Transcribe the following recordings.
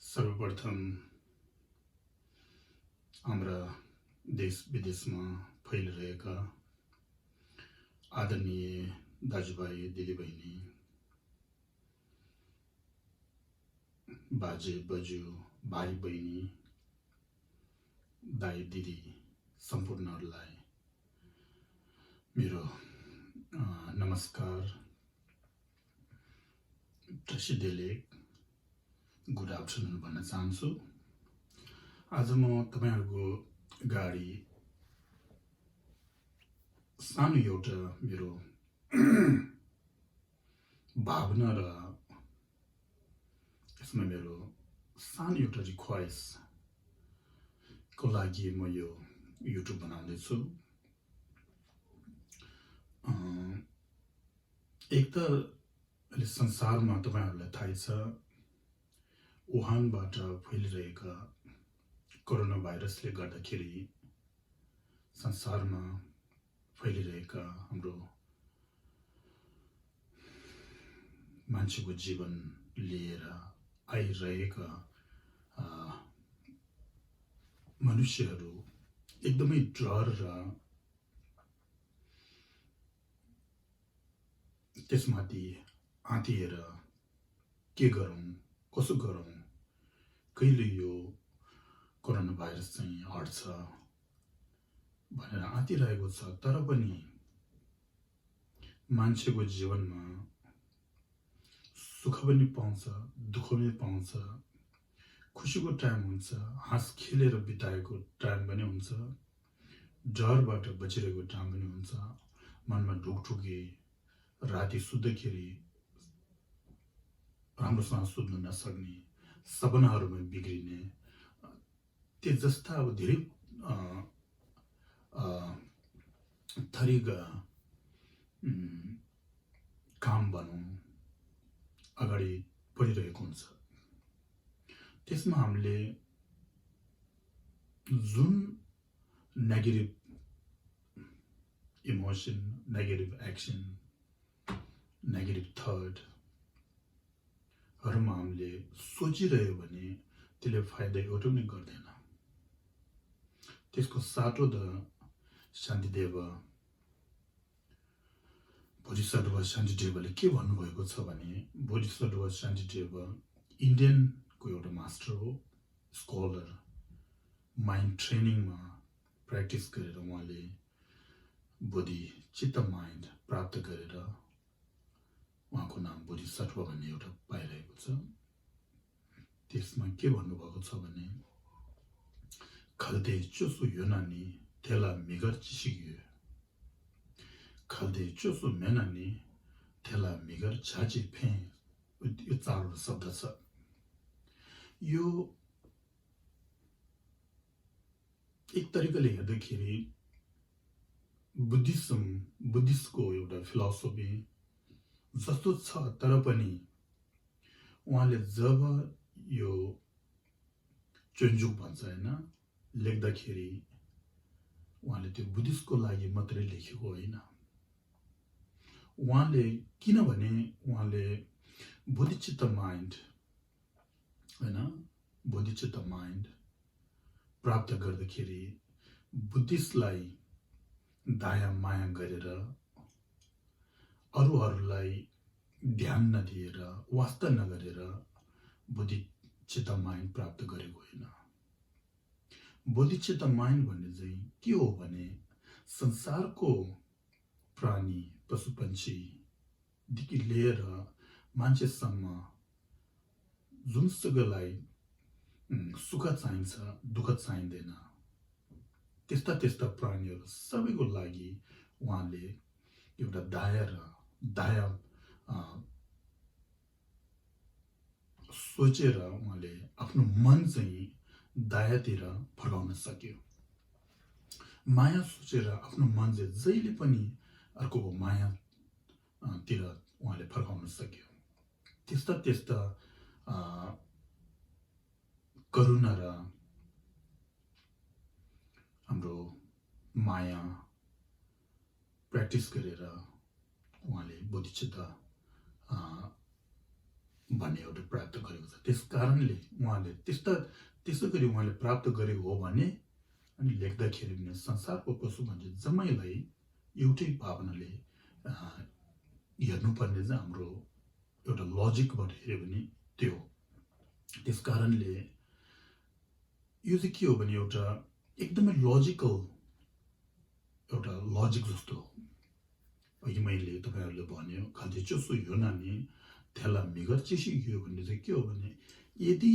सर्वप्रथम हाम्रा देश विदेशमा फैलिरहेका आदरणीय दाजुभाइ दिदीबहिनी बाजे बज्यू भाइ बहिनी दाइ दिदी सम्पूर्णहरूलाई मेरो नमस्कार ट्रसिडेले गुड आफ्टरनुन भन्न चाहन्छु। आज म तपाईहरुको गाडी सानो एउटा मेरो भावना र यसमा मेरो सानो एउटा रिक्वेस्ट को लागि म यो युट्युब बनाउँदै छु। एक त अहिले संसारमा तपाईहरुलाई थाहै छ वुहानबाट फैलिरहेका कोरोना भाइरसले गर्दाखेरि संसारमा फैलिरहेका हाम्रो मान्छेको जीवन लिएर आइरहेका मनुष्यहरू एकदमै डर र त्यसमाथि आँतिएर के गरौं कसो गरौं कहिले यो कोरोना भाइरस चाहिँ हट्छ भनेर आँतिरहेको छ। तर पनि मान्छेको जीवनमा सुख पनि पाउँछ दुःख पनि पाउँछ, खुशीको टाइम हुन्छ, हाँस खेलेर बिताएको टाइम पनि हुन्छ, डरबाट बचिरहेको टाइम पनि हुन्छ, मनमा ढुकढुकी राति सुत्दाखेरि राम्रोसँग सुत्न नसक्ने, सपनाहरूमा बिग्रिने, त्यो जस्ता अब धेरै थरीका काम भनौं अगाडि बढिरहेको हुन्छ। त्यसमा हामीले जुन negative emotion, negative action, negative thought हरूमा हामीले सोचिरह्यो भने त्यसले फाइदा एउटा पनि गर्दैन। त्यसको साटो द शान्तिदेव बोधिसत्व शान्तिदेवले के भन्नुभएको छ भने बोधिसत्व शान्तिदेव इन्डियन को एउटा मास्टर हो, स्कलर, माइन्ड ट्रेनिङमा प्र्याक्टिस गरेर उहाँले बोधि चित्त माइन्ड प्राप्त गरेर उहाँको नाम बोधिसत्व भन्ने एउटा पाइरहेको छ। त्यसमा के भन्नुभएको छ भने खल्दे चोसो योनानी थेला मिगर चिसिग्यो, खल्दे चोसो मेनानी थेला मिगर छाची फे। यो चारवटा शब्द छ। यो एक तरिकाले हेर्दाखेरि बुद्धिस्टको एउटा फिलोसफी जस्तो छ। तर पनि उहाँले जब यो चुन्जुक भन्छ हैन लेख्दाखेरि उहाँले त्यो बुद्धिस्टको लागि मात्रै लेखेको होइन। उहाँले किनभने उहाँले बोधिचित्त माइन्ड हैन बोधिचित्त माइन्ड प्राप्त गर्दाखेरि बुद्धिस्टलाई दया माया गरेर अरूहरूलाई ध्यान नदिएर वास्ता नगरेर बोधिचित्त माइन्ड प्राप्त गरेको होइन। बोधिचित्त माइन्ड भन्ने चाहिँ के हो भने संसारको प्राणी पशुपन्छी देखि लिएर मान्छेसम्म जुनसुकैलाई सुख चाहिन्छ दुःख चाहिँदैन त्यस्ता प्राणीहरू सबैको लागि उहाँले एउटा दया सोचेर उहाँले आफ्नो मन चाहिँ दयातिर फर्काउन सक्यो। माया सोचेर आफ्नो मन चाहिँ जहिले पनि अर्कोको माया तिर उहाँले फर्काउन सक्यो। त्यस्ता करुणा र हाम्रो माया प्र्याक्टिस गरेर उहाँले बोधिचित्त भन्ने एउटा प्राप्त गरेको छ। त्यस कारणले उहाँले त्यस्तो गरी उहाँले प्राप्त गरेको हो भने अनि लेख्दाखेरि पनि संसारको पशु मान्छे जम्मैलाई एउटै भावनाले हेर्नुपर्ने चाहिँ हाम्रो एउटा लजिकबाट हेऱ्यो भने त्यो हो। त्यस कारणले यो चाहिँ के हो भने एउटा एकदमै लजिकल एउटा लजिक जस्तो हो। अघि मैले तपाईँहरूले भन्यो खाद्य चोसो यो नानी त्यसलाई मिगर चिसियो भन्ने चाहिँ के हो भने यदि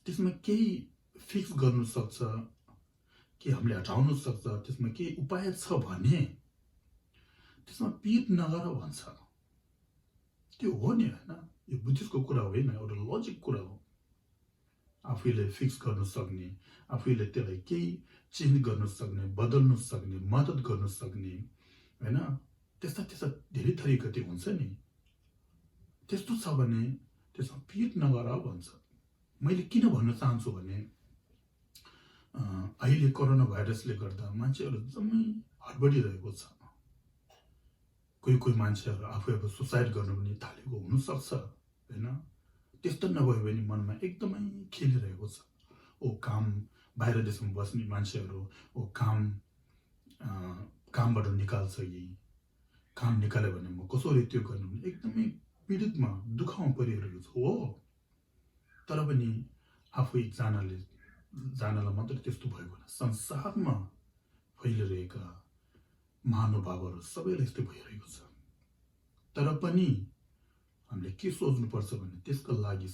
त्यसमा केही फिक्स गर्नु सक्छ कि हामीले हटाउन सक्छ त्यसमा केही उपाय छ भने त्यसमा पिट नगर भन्छ। त्यो हो नि होइन, यो बुद्धिस्टको कुरा होइन, एउटा लजिक कुरा हो। आफैले फिक्स गर्न सक्ने, आफैले त्यसलाई केही चेन्ज गर्न सक्ने, बदल्न सक्ने, मद्दत गर्न सक्ने होइन, त्यस्ता धेरै तरिका त्यो हुन्छ नि। त्यस्तो छ भने त्यसमा पिट नगर भन्छ। मैले किन भन्न चाहन्छु भने अहिले कोरोना भाइरसले गर्दा मान्छेहरू जम्मै हडबडिरहेको छ। कोही मान्छेहरू आफू सुसाइड गर्न पनि थालेको हुनसक्छ होइन। त्यस्तो नभयो भने मनमा एकदमै खेलिरहेको छ। ओ काम बाहिर देशमा बस्ने मान्छेहरू ओ कामबाट निकाल्छ कि काम निकाल्यो भने म कसरी त्यो गर्नु एकदमै पीडितमा दुःखमा परिरहेको छु हो। तर पनि आफै जानलाई मात्र त्यस्तो भएको होइन, संसारमा फैलिरहेका महानुभावहरू सबैलाई यस्तै भइरहेको छ। तर पनि हामीले के सोच्नुपर्छ भने त्यसको लागि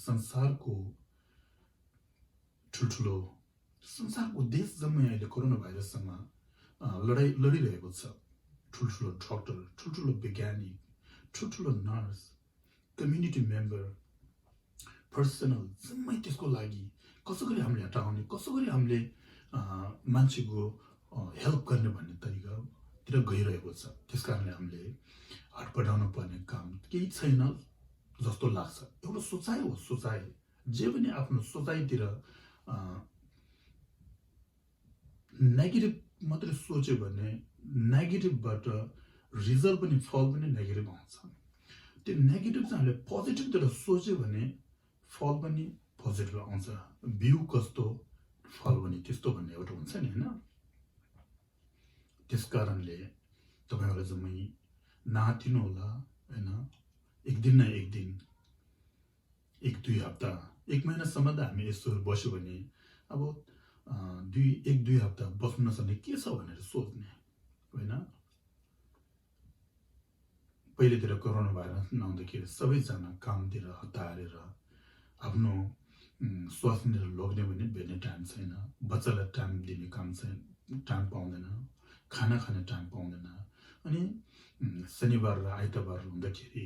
संसारको देश जम्मै अहिले कोरोना भाइरससँग लडाइँ लडिरहेको छ। ठुल्ठुलो डक्टर, ठुल्ठुलो वैज्ञानिक, ठुल्ठुलो नर्स, कम्युनिटी मेम्बर, पर्सनल जम्मै त्यसको लागि कसो गरी हामीले हटाउने, कसो गरी हामीले मान्छेको हेल्प गर्ने भन्ने तरिकातिर गइरहेको छ। त्यस कारणले हामीले हात बढाउनु पर्ने काम केही छैन जस्तो लाग्छ। एउटा सोचाइ हो, सोचाइ जे पनि आफ्नो सोचाइतिर नेगेटिभ मात्रै सोच्यो भने नेगेटिभबाट रिजल्ट पनि फल पनि नेगेटिभ आउँछ। त्यो नेगेटिभ चाहिँ हामीले पोजिटिभतिर सोच्यो भने फल पनि पोजिटिभ आउँछ। बिउ कस्तो फल पनि त्यस्तो भन्ने एउटा हुन्छ नि होइन। त्यस कारणले तपाईँहरू जम्मै नआत्तिनु होला होइन। एक दिन न एक दिन, 1-2 हप्ता, 1 महिनासम्म त हामी यस्तो बस्यो भने अब 1-2 हप्ता बस्नु नसक्ने के छ भनेर सोच्ने होइन। पहिलेतिर कोरोना भाइरस नआउँदाखेरि सबैजना कामतिर हतारेर आफ्नो स्वास्थ्यतिर लग्ने भने भेट्ने टाइम छैन, बच्चालाई टाइम दिने टाइम पाउँदैन, खाना खाने टाइम पाउँदैन। अनि शनिबार र आइतबार हुँदाखेरि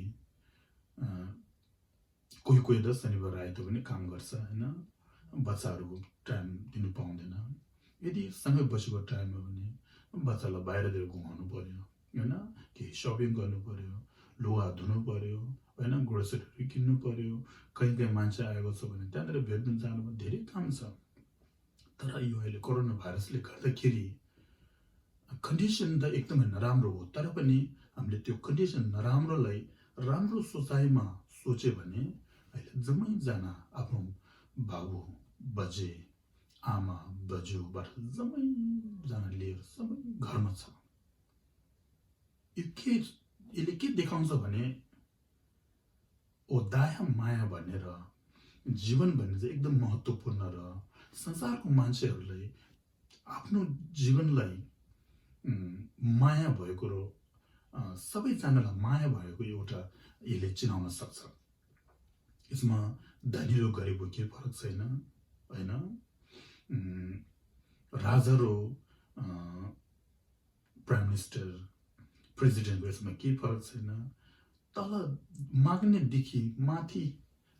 कोही त शनिबार आइतबार पनि काम गर्छ होइन, बच्चाहरूको टाइम दिनु पाउँदैन। यदि सँगै बसेको टाइम हो भने बच्चालाई बाहिरतिर घुमाउनु पर्यो होइन, केही सपिङ गर्नु पर्यो, लुगा धुनु पर्यो होइन, ग्रोसरीहरू किन्नु पर्यो, कहीँ मान्छे आएको छ भने त्यहाँनिर भेट्नु जानु धेरै काम छ। तर यो अहिले कोरोना भाइरसले गर्दाखेरि कन्डिसन त एकदमै नराम्रो हो। तर पनि हामीले त्यो कन्डिसन नराम्रोलाई राम्रो सोचाइमा सोच्यो भने अहिले जम्मैजना आफ्नो बाबु बजे आमा बजुबाट जम्मैजना लिएर सबै घरमा छ। यसले के देखाउँछ भने ओ दया माया भनेर जीवन भन्ने चाहिँ एकदम महत्त्वपूर्ण र संसारको मान्छेहरूलाई आफ्नो जीवनलाई माया भएको र सबैजनालाई माया भएको एउटा यसले चिनाउन सक्छ। यसमा धनी र गरिबको केही फरक छैन होइन, राजा र प्राइम मिनिस्टर प्रेसिडेन्टको यसमा केही फरक छैन। तल माग्नेदेखि माथि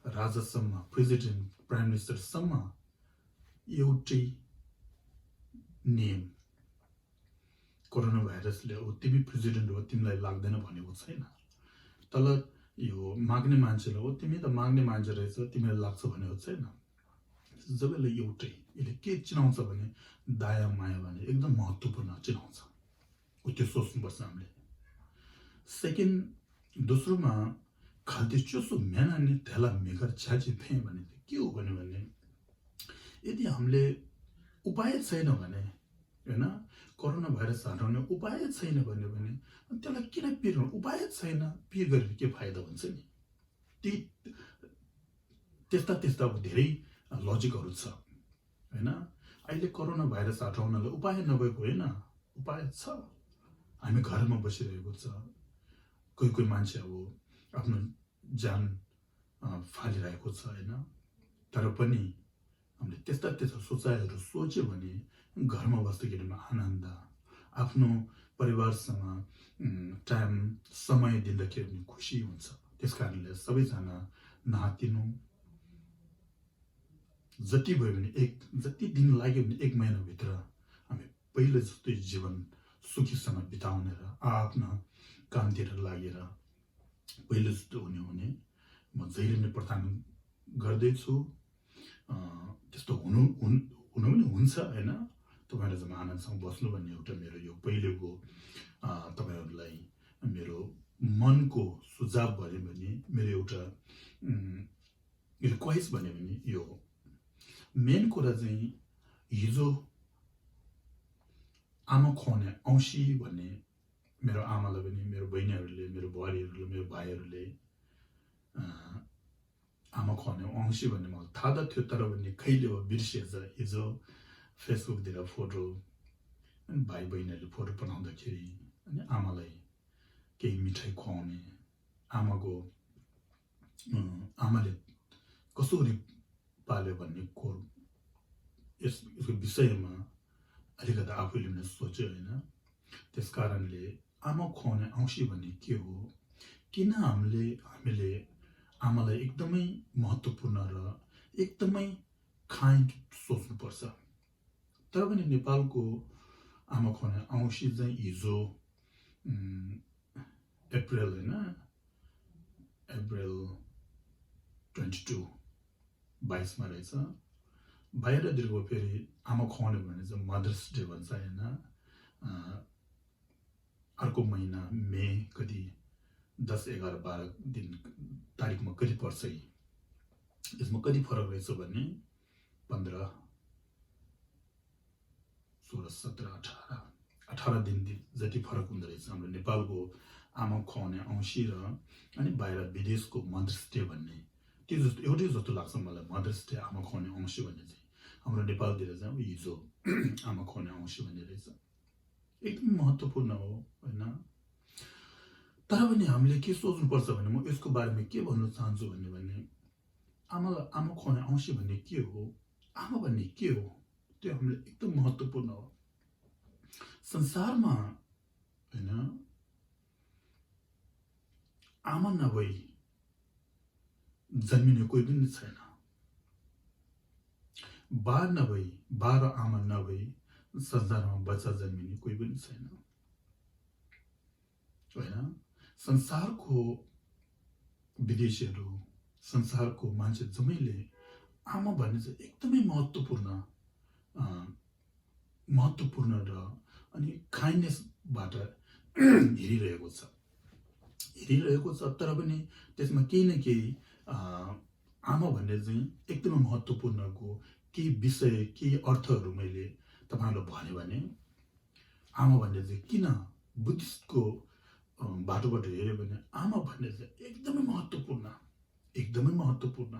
राजासम्म, प्रेसिडेन्ट प्राइम मिनिस्टरसम्म एउटै नियम। कोरोना भाइरसले हो तिमी प्रेसिडेन्ट हो तिमीलाई लाग्दैन भनेको छैन। तल यो माग्ने मान्छेलाई हो तिमी त माग्ने मान्छे रहेछ तिमीलाई लाग्छ भनेको छैन। सबैलाई एउटै। यसले के चिनाउँछ भने दया माया भने एकदम महत्त्वपूर्ण चिनाउँछ। त्यो सोच्नुपर्छ हामीले। दोस्रोमा खाल्दैचोसो मेनाने त्यसलाई मेगर छ्याची फेँ भने के हो भने यदि हामीले उपाय छैन भने हैन कोरोना भाइरस हटाउने उपाय छैन भने त्यसलाई किन पिर गर्नु उपाय छैन पिर गरेर के फाइदा हुन्छ नि त्यस्ता धेरै लजिकहरू छ हैन अहिले कोरोना भाइरस हटाउनलाई उपाय नभएको हैन उपाय छ हामी घरमा बसिरहेको छ कोही मान्छे अब आफ्नो जान फालिरहेको छ हैन तर पनि हामीले त्यस्ता सोचाइहरू सोच्यो भने घरमा बस्दाखेरिमा आनन्द आफ्नो परिवारसँग टाइम समय दिँदाखेरि पनि खुसी हुन्छ त्यसकारणले सबैजना नहातिनु जति भयो भने जति दिन लाग्यो भने 1 महिनाभित्र हामी पहिले जस्तै जीवन सुखीसँग बिताउने र आफ्ना कामतिर लागेर पहिले जस्तो हुने म जहिले नै प्रार्थना गर्दैछु त्यस्तो हुनु पनि हुन्छ हैन तपाईहरु जम्मा आनन्दसँग बस्नु भन्ने एउटा मेरो यो पहिलेको तपाईहरुलाई मेरो मनको सुझाव भने मेरो एउटा रिक्वेस्ट भने यो मेन कुरा चाहिँ हिजो आमा खुवाउने औँसी भन्ने मेरो आमालाई पनि मेरो बहिनीहरुले मेरो बुहारीहरुले मेरो भाइहरुले आमा खुवाउने औँसी भन्ने मलाई थाहा थियो तर पनि कहिले हो बिर्सिएछ हिजो फेसबुक तिर फोटो अनि भाइ बहिनीहरुले फोटो बनाउँदाखेरि अनि आमालाई केही मिठाई खुवाउने आमाले कसरी पाल्यो भन्ने यसको विषयमा अलिकति आफूले पनि सोच्यो हैन त्यसकारणले आमा खुवाउने औँसी भन्ने के हो किन हामीले आमालाई एकदमै महत्त्वपूर्ण र एकदमै काइन्ड सोच्नु पर्छ तर पनि नेपालको आमा खुवाउने औँसी चाहिँ हिजो अप्रिल 22 मा रहेछ बाहिरतिरको फेरि आमा खुवाउने भने चाहिँ मदर्स डे भन्छ हैन अर्को महिना मे कति 10 11 12 दिन तारिखमा कति पर्छ यसमा कति फरक रहेछ भने 15 16 17 18 दिन जति फरक हुँदो रहेछ हाम्रो नेपालको आमा खुवाउने औँसी र अनि बाहिर विदेशको मदर्स डे भन्ने त्यो जस्तो एउटै जस्तो लाग्छ मलाई मदर्स डे आमा खुवाउने औँसी भन्ने चाहिँ हाम्रो नेपालतिर चाहिँ हिजो आमा खुवाउने औँसी भन्ने रहेछ एकदम महत्त्वपूर्ण हो हैन तर पनि हामीले के सोच्नु पर्छ भने म यसको बारेमा के भन्न चाहन्छु भने आमा खुवाउने औँसी भन्ने के हो आमा भन्ने के हो त्यो हामीले एकदम महत्त्वपूर्ण हो संसारमा हैन आमा नभई जन्मिने कोही पनि छैन बा र आमा नभई संसारमा बच्चा जन्मिने कोही पनि छैन हैन संसारको विदेशीहरु संसारको मान्छे जम्मैले आमा भन्ने चाहिँ एकदमै महत्त्वपूर्ण र अनि काइन्डनेसबाट हेरिरहेको छ तर पनि त्यसमा केही न केही आमा भन्ने चाहिँ एकदमै महत्त्वपूर्णको केही विषय केही अर्थहरू मैले तपाईहरुलाई भने आमा भन्ने चाहिँ किन बुद्धिस्टको बाटोबाट हेर्यो भने आमा भन्ने चाहिँ एकदमै महत्त्वपूर्ण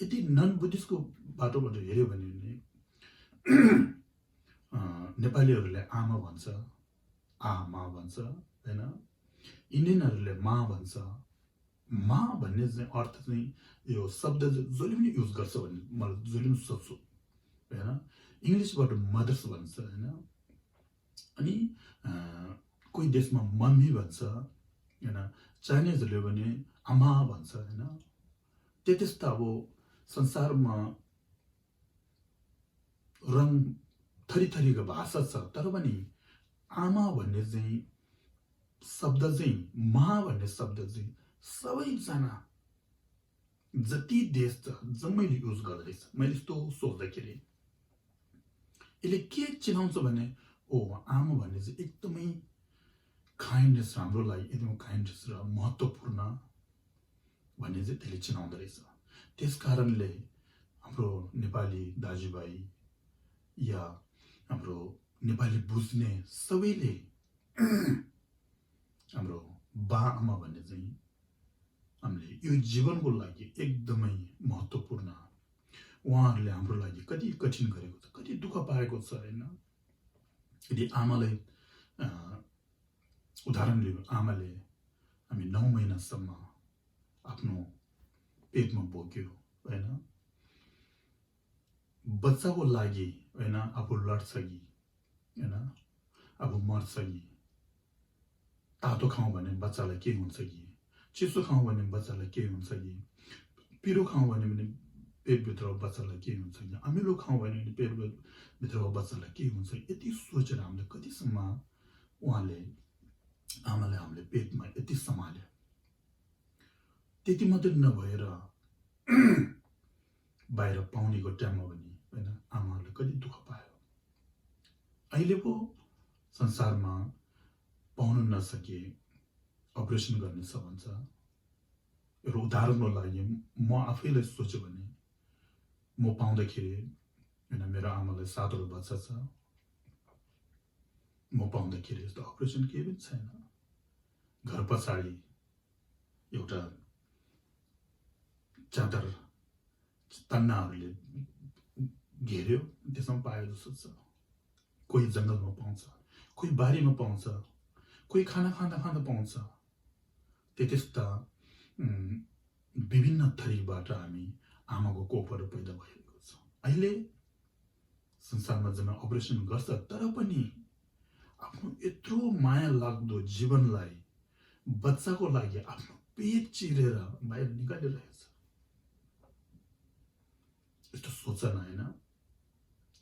यदि नन बुद्धिस्टको बाटोबाट हेर्यो भने नेपालीहरुले आमा भन्छ हैन इन्डियनहरुले मा भन्छ मा भन्ने चाहिँ अर्थ चाहिँ यो शब्द जहिले पनि युज गर्छ भन्ने मलाई जहिले पनि सोच्छु हैन इंग्लिशबाट मदर्स भन्छ हैन अनि कोही देशमा मम्मी भन्छ हैन चाइनिजहरुले भने आमा भन्छ हैन त्यस्ता अब संसारमा रङ थरीका भाषा छ तर पनि आमा भन्ने चाहिँ शब्द चाहिँ मा भन्ने शब्द चाहिँ सबैजना जति देश छ जम्मैले युज गर्दैछ मैले यस्तो सोच्दाखेरि यसले के चिनाउँछ भने आमा भन्ने चाहिँ एकदमै काइन्डनेस हाम्रो लागि एकदमै काइन्डनेस र महत्त्वपूर्ण भन्ने चाहिँ त्यसले चिनाउँदो रहेछ। त्यस कारणले हाम्रो नेपाली दाजुभाइ या हाम्रो नेपाली बुझ्ने सबैले हाम्रो बा आमा भन्ने चाहिँ हामीले यो जीवनको लागि एकदमै महत्त्वपूर्ण, उहाँहरूले हाम्रो लागि कति कठिन गरेको छ, कति दुःख पाएको छ हैन। यदि आमालाई उदाहरण लियो, आमाले हामी 9 महिनासम्म आफ्नो पेटमा बोक्यो हैन, बच्चाको लागि हैन, आफू लड्छ कि हैन, आफू मर्छ कि, तातो खाउँ भने बच्चालाई के हुन्छ कि, चिसो खाउँ भने बच्चालाई के हुन्छ कि, पिरो खाउँ भने पेटभित्र बच्चालाई के हुन्छ कि, अमिलो खाउँ भने पेटभित्र बच्चालाई के हुन्छ, यति सोचेर हामीले कतिसम्म उहाँले आमाले हामीले पेटमा यति सम्हाल्यो। त्यति मात्रै नभएर बाहिर पाउनेको टाइममा पनि हैन आमाहरूले कति दुःख पायो। अहिले पो संसारमा पाउन नसके अपरेसन गर्ने छ भन्छ। एउटा उदाहरणको लागि म आफैलाई सोच्यो भने म पाउँदाखेरि हैन मेरो आमालाई 7 वटा बच्चा छ, म पाउँदाखेरि यस्तो अपरेसन केही पनि छैन। घर पछाडि एउटा चादर तन्नाहरूले घेर्यो, त्यसमा पाए जस्तो छ। कोही जङ्गलमा पाउँछ, कोही बारीमा पाउँछ, कोही खाना खाँदा खाँदा पाउँछ। त्यस्ता विभिन्न थरीबाट हामी आमाको कोखबाट पैदा भएको छ। अहिले संसारमा जम्मा अपरेसन गर्छ, तर पनि आफ्नो यत्रो माया लाग्दो जीवनलाई बच्चाको लागि आफ्नो पेट चिरेर बाहिर निकालिरहेछ। यस्तो सोचना हैन,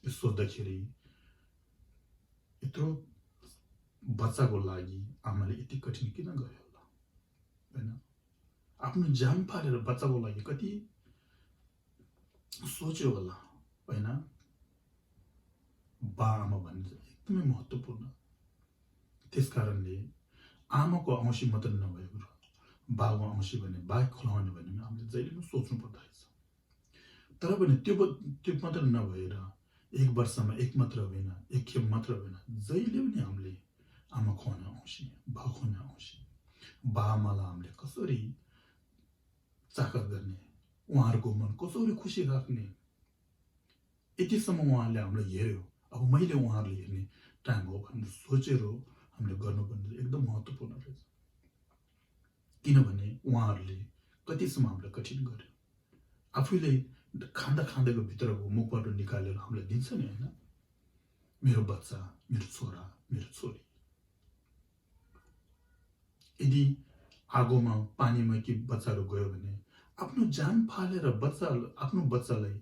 यो सोच्दाखेरि यत्रो बच्चाको लागि आमाले यति कठिन किन गर्यो होला हैन। आफ्नो जान फालेर बच्चाको लागि कति सोच्यो होला हैन। बा आमा भन्ने एकदमै महत्त्वपूर्ण। त्यसकारणले आमाको औँसी मात्र नभएको र बाको औँसी भने बा खुलाउने भन्ने हामीले जहिले पनि सोच्नु पर्दो रहेछ। तर पनि त्यो मात्र नभएर एक वर्षमा एक मात्र होइन, एक खेप मात्र होइन, जहिले पनि हामीले आमा खुवाउने औँसी, बा खुवाउने औँसी, बा आमालाई हामीले कसरी चाकर गर्ने, उहाँहरूको मन कसरी खुसी राख्ने, यतिसम्म उहाँले हामीलाई हेर्यो। अब मैले उहाँहरूले हेर्ने टाइम हो भनेर सोचेर हामीले गर्नुपर्ने एकदम महत्त्वपूर्ण रहेछ। किनभने उहाँहरूले कतिसम्म हामीलाई कठिन गर्यो। आफूले खाँदा खाँदाको भित्रको मुखबाट निकालेर हामीलाई दिन्छ नि हैन, मेरो बच्चा, मेरो छोरा, मेरो छोरी। यदि आगोमा पानीमा कि बच्चाहरू गयो भने आफ्नो जान फालेर आफ्नो बच्चालाई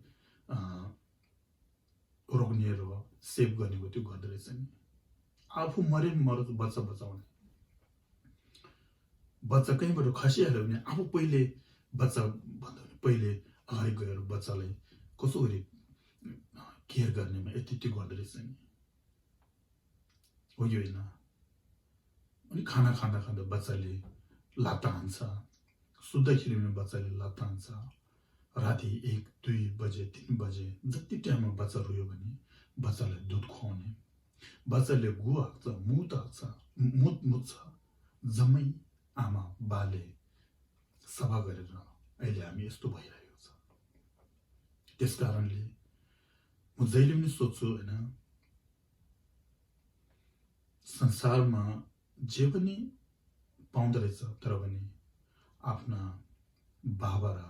रोक्ने र सेभ गर्नेको त्यो गर्दो रहेछ नि। आफू मरे मरोस् बच्चा बचाउने। बच्चा कहीँबाट खसिहाल्यो भने आफू पहिले बच्चा भन्दा पहिले अगाडि गएर बच्चालाई कसरी केयर गर्नेमा यति गर्दो रहेछ नि, हो यो होइन। अनि खाना खाँदा खाँदा बच्चाले लात्ता हान्छ, सुत्दाखेरि पनि बच्चाले लात्ता हान्छ। राति 1, 2 बजे 3 बजे जति टाइममा बच्चा रोयो भने बच्चालाई दुध खुवाउने, बच्चाले गु हाक्छ, मुत हाक्छ, मुत्छ, जम्मै आमा बाले सफा गरेर अहिले हामी यस्तो भइरहेको छ। त्यस कारणले म जहिले पनि सोच्छु हैन, संसारमा जे पनि पाउँदो रहेछ, तर पनि आफ्ना बाबा र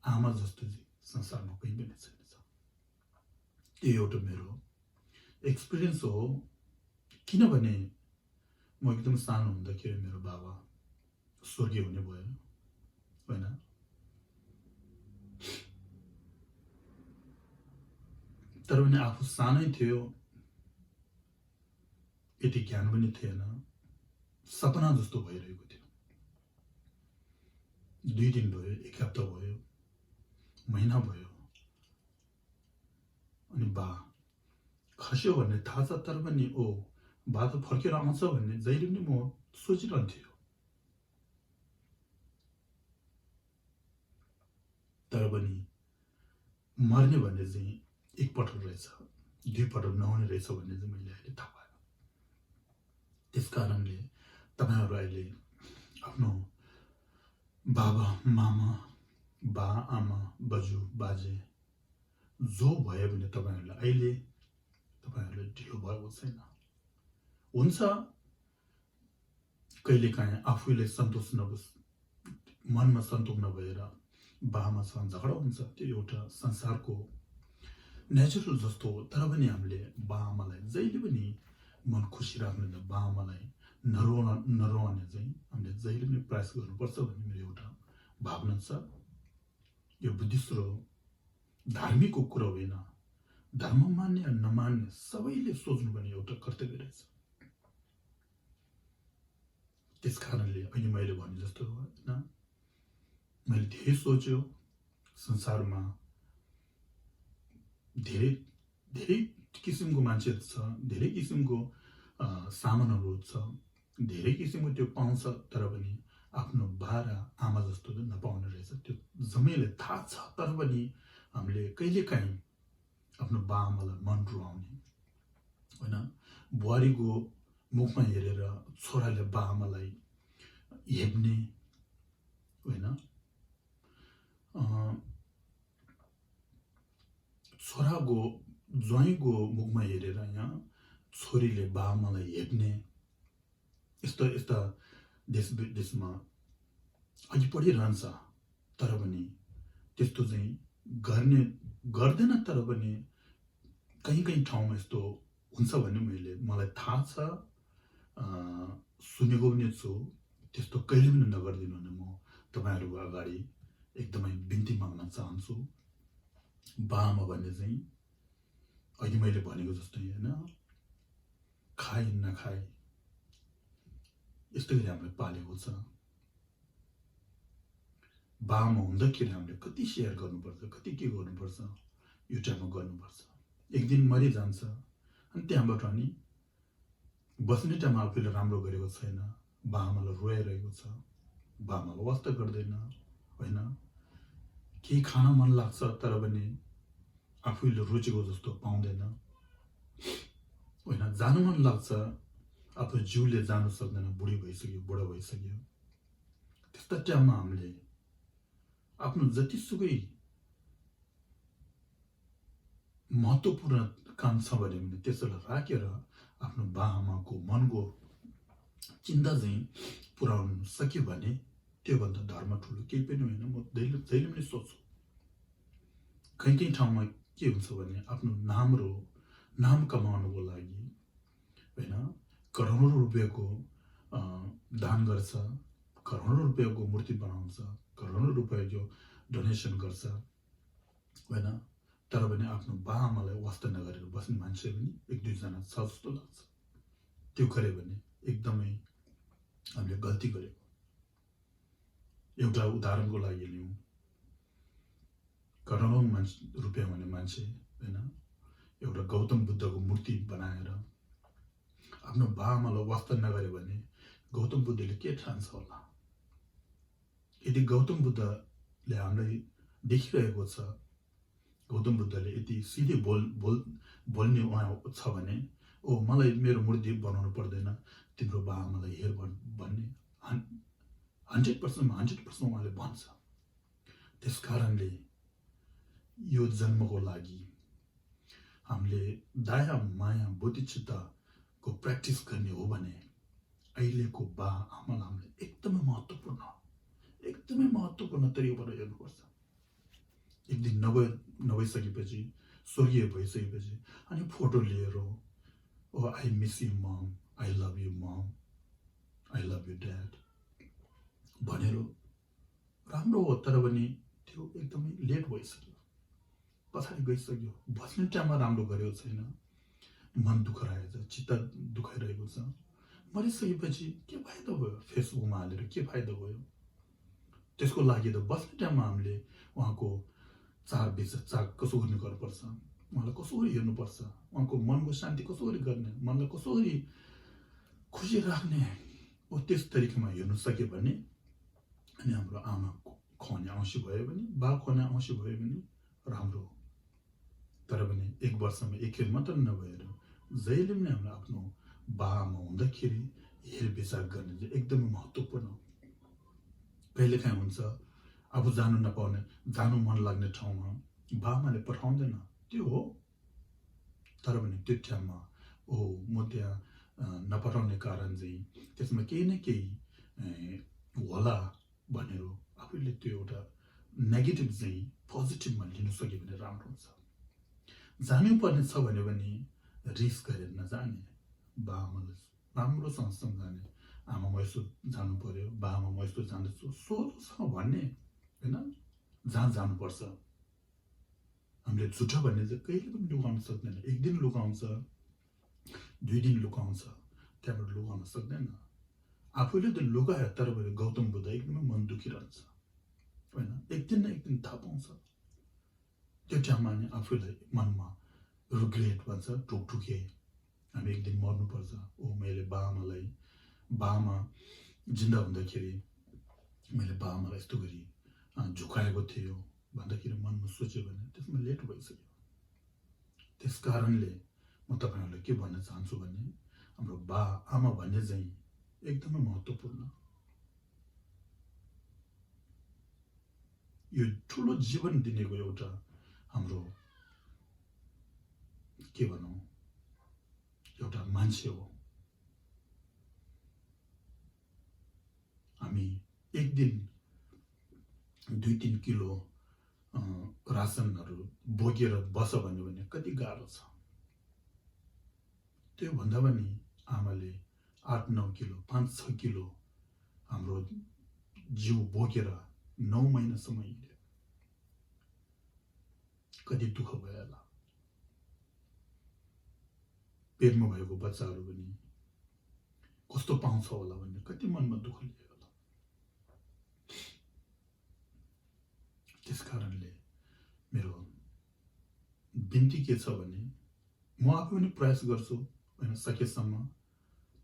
आमा जस्तो संसारमा कहीँ पनि छैन। त्यो एउटा मेरो एक्सपिरियन्स हो। किनभने म एकदम सानो हुँदाखेरि मेरो बाबा स्वर्गीय हुने भयो हैन। तर पनि आफू सानै थियो, यति ज्ञान पनि थिएन, सपना जस्तो भइरहेको थियो। 2 दिन भयो, 1 हप्ता भयो, महिना भयो, अनि बा खस्यो भन्ने थाहा छ, तर पनि बा त फर्केर आउँछ भन्ने जहिले पनि म सोचिरहन्थ्यो। तर पनि मर्ने भन्ने चाहिँ एकपटक रहेछ, दुईपटक नहुने रहेछ भन्ने चाहिँ मैले अहिले थाहा पाएँ। त्यस कारणले तपाईहरु अहिले आफ्नो बाबा मामा बा आमा बजु बाजे जो भए पनि तपाईहरुले अहिले तपाईहरुले ढिलो भएको छैन। हुन्छ कहिलेकाहीँ आफूले सन्तोष नबोस् मनमा सन्तोष नभएर बामासँग झगडा हुन्छ, त्यो एउटा संसारको नेचुरल जस्तो हो। तर पनि हामीले बाआमालाई जहिले पनि मन खुसी राख्ने, बाआमालाई नरोवाउने चाहिँ हामीले जहिले पनि प्रयास गर्नुपर्छ भन्ने मेरो एउटा भावना छ। यो बुद्धिस्ट र धार्मिकको कुरा होइन, धर्म मान्ने र नमान्ने सबैले सोच्नुपर्ने एउटा कर्तव्य रहेछ। त्यस कारणले अहिले मैले भने जस्तो होइन, मैले धेरै सोच्यो, संसारमा धेरै धेरै किसिमको मान्छेहरू छ, धेरै किसिमको सामानहरू छ, धेरै किसिमको त्यो पाउँछ, तर पनि आफ्नो बा र आमा जस्तो नपाउने रहेछ। त्यो जम्मैले थाहा छ, तर पनि हामीले कहिलेकाहीँ आफ्नो बा आमालाई मन रुवाउने होइन, बुहारीको मुखमा हेरेर छोराले बा आमालाई हेप्ने होइन, छोराको ज्वाइँको मुखमा हेरेर यहाँ छोरीले बा आमालाई हेप्ने यस्ता यस्ता देश विदेशमा अघि बढिरहन्छ। तर पनि त्यस्तो चाहिँ गर्दैन, तर पनि कहीँ कहीँ ठाउँमा यस्तो हुन्छ भन्ने मलाई थाहा छ, सुनेको पनि छु। त्यस्तो कहिले पनि नगर्दिनु भने म तपाईहरुको अगाडि एकदमै बिन्ती माग्न चाहन्छु। बाआमा भन्ने चाहिँ अघि मैले भनेको जस्तै होइन, खाए नखाए यस्तै गरी हामीले पालेको छ। बाआमा हुँदाखेरि हामीले कति सेयर गर्नुपर्छ, कति के गर्नुपर्छ, यो टाइममा गर्नुपर्छ। एक दिन मरिजान्छ अनि त्यहाँबाट अनि बस्ने टाइममा आफूले राम्रो गरेको छैन, बाआमालाई रोइरहेको छ, बाआमालाई वास्ता गर्दैन होइन, केही खान मन लाग्छ तर पनि आफूले रोजेको जस्तो पाउँदैन होइन, जान मन लाग्छ आफ्नो जिउले जान सक्दैन, बुढी भइसक्यो, बुढा भइसक्यो। त्यस्ता टाइममा हामीले आफ्नो जतिसुकै महत्त्वपूर्ण काम छ भने पनि त्यसलाई राखेर आफ्नो बाआमाको मनको चिन्ता चाहिँ पुर्याउन सक्यो भने त्योभन्दा धर्म ठुलो केही पनि होइन। म जहिले पनि सोच्छु, कहीँ ठाउँमा के हुन्छ भने आफ्नो नाम कमाउनको लागि होइन, करोडौं रुपियाँको दान गर्छ, करोडौं रुपियाँको मूर्ति बनाउँछ, करोडौं रुपियाँको डोनेसन गर्छ होइन, तर पनि आफ्नो बाआमालाई वास्ता नगरेर बस्ने मान्छे पनि एक दुईजना छ जस्तो लाग्छ। त्यो गरे भने एकदमै हामीले गल्ती गरेको। एउटा उदाहरणको लागि लिउँ, करोडौं रुपियाँ हुने मान्छे होइन, एउटा गौतम बुद्धको मूर्ति बनाएर आफ्नो बाआमालाई वास्ता नगरे भने गौतम बुद्धले के ठान्छ होला? यदि गौतम बुद्धले हामीलाई देखिरहेको छ, गौतम बुद्धले यति सिधै बोल्ने उहाँ छ भने, ओ मलाई मेरो मूर्ति बनाउनु पर्दैन, तिम्रो बाआमालाई हेर भन्ने 100% उहाँले भन्छ। त्यस कारणले यो जन्मको लागि हामीले दया माया बोधिचित्तको प्र्याक्टिस गर्ने हो भने अहिलेको बाआमालाई हामीले एकदमै महत्त्वपूर्ण तरिकाबाट हेर्नुपर्छ। एक दिन नभइसकेपछि, स्वर्गीय भइसकेपछि अनि फोटो लिएर oh I miss you mum, I love you mum, I love you dad भनेर राम्रो हो, तर पनि त्यो एकदमै लेट भइसक्यो, पछाडि गइसक्यो। बस्ने टाइममा राम्रो गरेको छैन, मन दुखाइरहेको छ, चित्त दुखाइरहेको छ। मरिसकेपछि के फाइदा भयो? फेसबुकमा हालेर के फाइदा भयो? त्यसको लागि त बस्ने टाइममा हामीले उहाँको चार कसरी गर्नुपर्छ, उहाँलाई कसरी हेर्नुपर्छ, उहाँको मनको शान्ति कसरी गर्ने, मनलाई कसरी खुसी राख्ने हो, त्यस तरिकामा हेर्नु सक्यो भने अनि हाम्रो आमाको खने औँसी भयो भने बा खने औँसी भयो भने राम्रो हो तर पनि एक वर्षमा एकखेप मात्र नभएर जहिले पनि हाम्रो आफ्नो बामा हुँदाखेरि हेरविचार गर्ने चाहिँ एकदमै महत्त्वपूर्ण हो कहिलेकाहीँ हुन्छ आफू जानु नपाउने जानु मन लाग्ने ठाउँमा बामाले पठाउँदैन त्यो हो तर पनि त्यो टाइममा म त्यहाँ नपठाउने कारण चाहिँ त्यसमा केही न केही होला भनेर आफूले त्यो एउटा नेगेटिभ चाहिँ पोजिटिभमा लिन सक्यो भने राम्रो हुन्छ जानुपर्ने छ भने पनि रिस्क गरेर नजाने बाआमाले राम्रोसँग सम्झाने आमा म यस्तो जानु पर्यो बाआमा म यस्तो जाँदैछु सोझोसँग भन्ने होइन जहाँ जानुपर्छ हामीले झुटो भन्ने चाहिँ कहिले पनि लुकाउन सक्दैन एक दिन लुकाउँछ 2 दिन लुकाउँछ त्यहाँबाट लुकाउन सक्दैन आफूले त लुकायो तर पनि गौतम बुद्ध एकदमै मन दुखिरहन्छ होइन एक दिन न एक दिन थाहा पाउँछ त्यो टाइममा नि आफूलाई मनमा रिग्रेट भन्छ टुकटुके हामी एक दिन मर्नुपर्छ मैले बाआमा जिन्दा हुँदाखेरि मैले बाआमालाई यस्तो गरी झुकाएको थियो भन्दाखेरि मनमा सोच्यो भने त्यसमा लेट भइसक्यो त्यस कारणले म तपाईहरुलाई के भन्न चाहन्छु भने हाम्रो बा आमा भन्ने चाहिँ एकदमै महत्त्वपूर्ण यो ठुलो जीवन दिनेको एउटा हाम्रो के भनौं एउटा मान्छे हो हामी एक दिन 2-3 किलो रासनहरु बोकेर बस भन्यो भने कति गाह्रो छ त्यो भन्दा पनि आमाले 8-9 किलो 5-6 किलो हाम्रो जीव बोकेर 9 महिनासम्म हिँड्यो कति दुःख भयो होला पेटमा भएको बच्चाहरु पनि कस्तो पाउँछ होला भन्ने कति मनमा दुःख लियो होला त्यसकारणले मेरो बिन्ती के छ भने म आफै पनि प्रयास गर्छु हैन सकेसम्म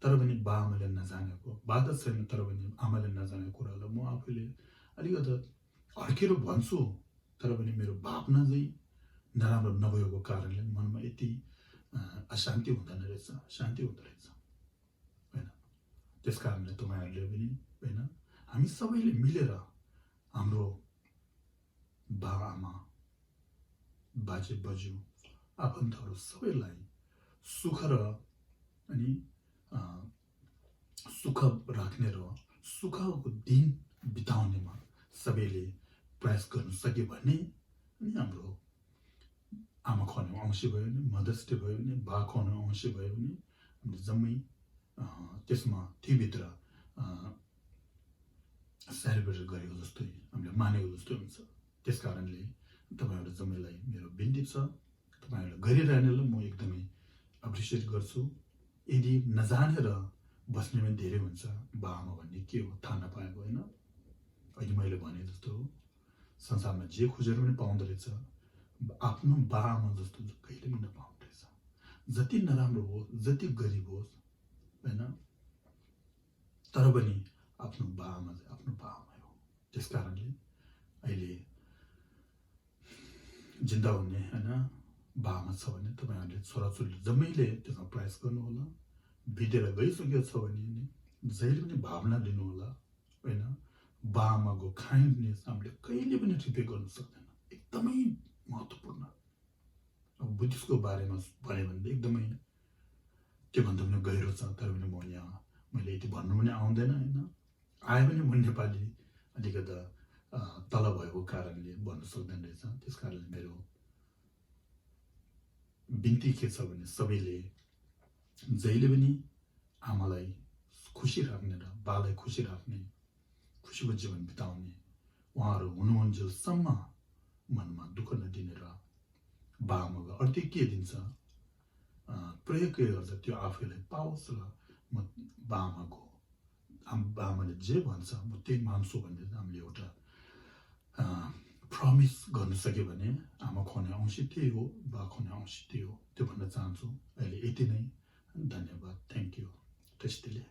तर पनि बाआमाले नजानेको बाधा छैन तर पनि आमाले नजानेको कुरालाई म आफैले अलिकति अड्केर भन्छु तर पनि मेरो भावना चाहिँ नराम्रो नभएको कारणले मनमा यति अशान्ति हुँदैन रहेछ शान्ति हुँदो रहेछ हैन त्यसकारणले तपाईहरुले पनि हैन हामी सबैले मिलेर हाम्रो बाआमा बाजे बजु आफन्तहरु सबैलाई सुख र अनि सुख राख्ने र सुखको दिन बिताउनेमा सबैले प्रयास गर्न सके भने अनि हाम्रो आमा खुवाउने औँसी भयो भने मदर्स डे भयो भने बा खुवाउने औँसी भयो भने हामीले जम्मै त्यसमा भित्र सेलिब्रेट गरेको जस्तै हामीले मानेको जस्तै हुन्छ त्यसकारणले तपाईहरु जम्मैलाई मेरो बिन्ती छ तपाईहरुले गरिरहनेलाई म एकदमै एप्रिसिएट गर्छु यदि नजानेर बस्ने पनि धेरै हुन्छ बाआमा भन्ने के हो थाहा नपाएको हैन अहिले मैले भने जस्तो संसारमा जे खोजेर पनि पाउँदो रहेछ आफ्नो बाआमा जस्तो कहिले पनि नपाउँदो रहेछ जति नराम्रो होस् जति गरिब होस् हैन तर पनि आफ्नो बाआमा चाहिँ आफ्नो बाआमा हो त्यसकारणले अहिले जिन्दा हुने हैन बाआमा छ भने तपाईहरुले छोराछोरी जम्मैले त्यसमा प्रयास गर्नु होला बितेर गइसकेको छ भने जहिले पनि भावना लिनु होला हैन बाआमाको काइन्डनेस हामीले कहिले पनि रिपे गर्न सक्दैन एकदमै महत्त्वपूर्ण अब बुद्धिस्टको बारेमा भने भने एकदमै त्यो भन्दा पनि गहिरो छ तर पनि म यहाँ मैले यति भन्नु पनि आउँदैन हैन आए पनि म नेपाली अलिकति तल भएको कारणले भन्न सक्दैन रहेछ त्यसकारणले मेरो बिन्ती के छ भने सबैले जहिले पनि आमालाई खुशी राख्ने र बालाई खुशी राख्ने खुशीको जीवन बिताउने उहाँहरु हुनुहुन्जेलसम्म मनमा दुःख नदिने र बाआमाको अर्थ के दिन्छ प्रयोग गर्छ त्यो आफैलाई पाओस् र म बाआमाले जे भन्छ म त्यही मान्छु भन्ने हामीले एउटा प्रमिस गर्न सक्यो भने आमा खुवाउने औँसी त्यही हो बा खुवाउने औँसी त्यही हो त्यो भन्न चाहन्छु अहिले यति नै धन्यवाद थ्यांक यू टेस्टीले